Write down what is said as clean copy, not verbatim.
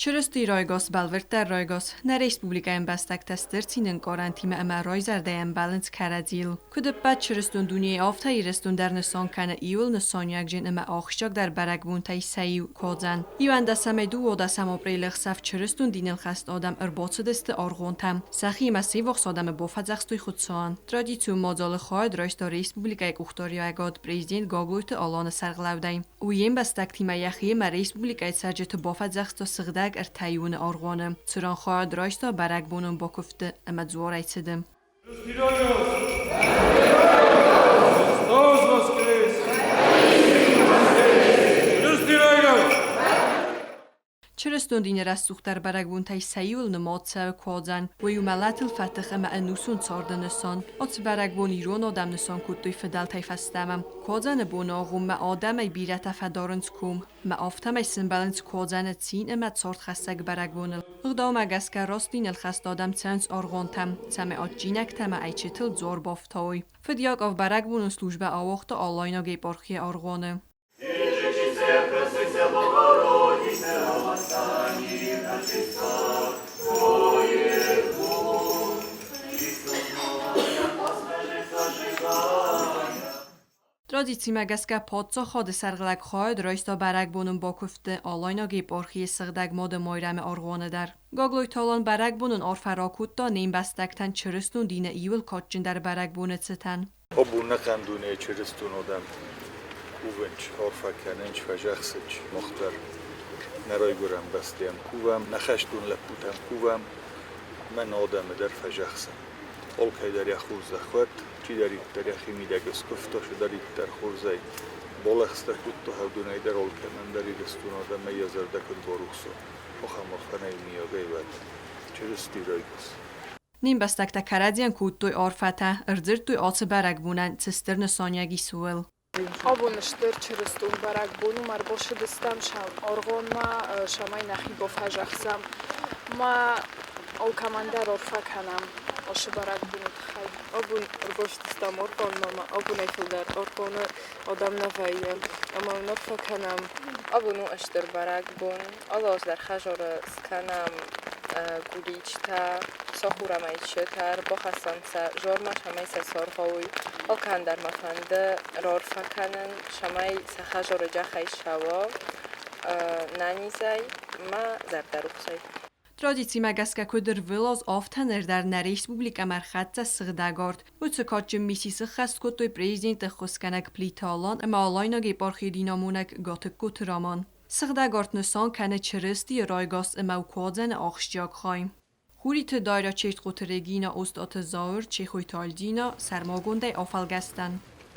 Чырысти райгас, бӕлвырддӕр райгас, нӕ республикӕйы ӕмбӕстӕгтӕ стыр цины ӕнкъарӕнтимӕ ӕмӕ райзӕрдӕйӕ ӕмбӕлынц кӕрӕдзийыл. Куыд ӕппӕт чырыстон дунейы, афтӕ Ирыстон дӕр нысан кӕны иуыл нысаниуӕгджын ӕмӕ ахсджиагдӕр бӕрӕгбонтӕй сӕ иу – Куадзӕн. Иуӕндӕсӕмӕй дыууадӕсӕм апрелы ӕхсӕв чырыстон диныл хӕст адӕм ӕрбацыдысты аргъуантӕм, сӕхиимӕ се ввахс адӕмы бафӕдзӕхстой Хуыцауӕн. Традицион мадзалы хайад райста республикӕйы къухдариуӕгад президент Гаглойты Аланы сӕргълӕудӕй. Уый йе мбӕстӕгтимӕ йӕхиимӕ республикӕйы цӕрджыты бафӕдзӕхста сыгъдӕг ӕртӕиуоны аргъуаны, цыран хайад райста бӕрӕгбонон бакуывдты ӕмӕ дзуарӕй цыды. Чырыстон дины рӕсугъддӕр бӕрӕгбонтӕй сӕ иуыл нымад цӕуы Куадзӕн. Уый у мӕлӕтыл фӕтых ӕмӕ ӕнусон царды нысан. Ацы бӕрӕгбон ирон адӕм нысан кодтой фыдӕлтӕй фӕстӕмӕ. Куадзӕны боны агъоммӕ адӕмӕй бирӕтӕ фӕдарынц ком, ӕмӕ афтӕмӕй сӕмбӕлынц Куадзӕны цин ӕмӕ цардхӕссӕг бӕрӕгбоныл. Ӕгъдаумӕ гӕсгӕ раст диныл хӕст адӕм цӕуынц аргъуантӕм, цӕмӕй адджинӕгтӕ ӕмӕ ӕйчытыл дзуар бафтауой. Фыд Яков бӕрӕгбонон службӕ ауагъта Алайнаг епархийы аргъуаны. Традицимӕ гӕсгӕ паддзахады сӕргълӕг хайад райста бӕрӕгбонон бакуывдты Алайнаг епархийы Сыгъдӕг Мады Майрӕмы аргъуаны дӕр. Гаглойты Алан бӕрӕгбонон арфӕ ракодта не мбӕстӕгтӕн чырыстон дины иууыл кадджындӕр бӕрӕгбоны цытӕн. Абон нӕхъӕн дунейы чырыстон адӕм кувынч, арфӕ кӕнынч, фӕзӕхсынч мах дӕр нӕ райгуырӕн бӕстӕйӕн кувӕм, нӕ хӕстон лӕппутӕн кувӕм, мӕ нӕ адӕмы дӕр фӕзӕхсӕм. Алкӕй дӕр йӕ хорзӕх уӕд, чидӕриддӕр йӕхи мидӕг скуывта, чидӕриддӕр хорзӕй балӕгъстӕ кодта, уыдонӕй дӕр алкӕмӕн дӕр Ирыстон адӕмӕй йӕ зӕрдӕ куыд барухс уа, ахӕм арфӕ иумиагӕй уӕд. Чырысти райгас! Не мбӕстӕгтӕ кӕрӕдзийӕн кодтой арфӕтӕ, ӕрдзырдтой ацы бӕрӕгбонӕн цы стыр нысаниуӕг ис, ууыл. Абон стыр чырыстон бӕрӕгбон у, ма ӕрбацыдыстӕм аргъуанмӕ, цӕмӕй нӕхи бафӕдзӕхсӕм. Ма алкӕмӕн дӕр арфӕ кӕнӕм ацы бӕрӕгбоны тыххӕй. Абон ӕрбацыдыстӕм аргъуанмӕ ӕмӕ абонӕй фылдӕр аргъуаны адӕм нӕ вӕййы ӕмӕ уынаффӕ кӕнӕм. Абон у стыр бӕрӕгбон. Алы аз дӕр хӕдзары скӕнӕм куличтӕ, сахурӕм ӕйчытӕ, ӕрбахӕссӕм сӕ зормӕ, цӕмӕй сӕ саргъауой. Алкӕмӕн дӕр мӕ фӕнды раарфӕ кӕнын, цӕмӕй сӕ хӕдзары джахӕй ссӕуа нӕнизӕй ӕмӕ зӕрдӕрухсӕй. Традицимӕ гӕсгӕ куыд ӕрвылаз, афтӕ ныр дӕр нӕ республикӕмӕ ӕрхӕццӕ сыгъдӕг арт. Уыцы кадджын мисси сыххӕст кодтой президенты ӕххуысгӕнӕг Плиты Алан ӕмӕ Алайнаг епархийы динамонӕг Гатыгкоты Роман. Сыгъдӕг арт нысан кӕны Чырыстийы райгас ӕмӕ у Куадзӕны ахсджиаг хай. Хуриты Дайра Чертхъоты Регина, Остъаты Зауыр, Чехойты Альдина, сӕрмагондӕй афӕлгӕстӕн.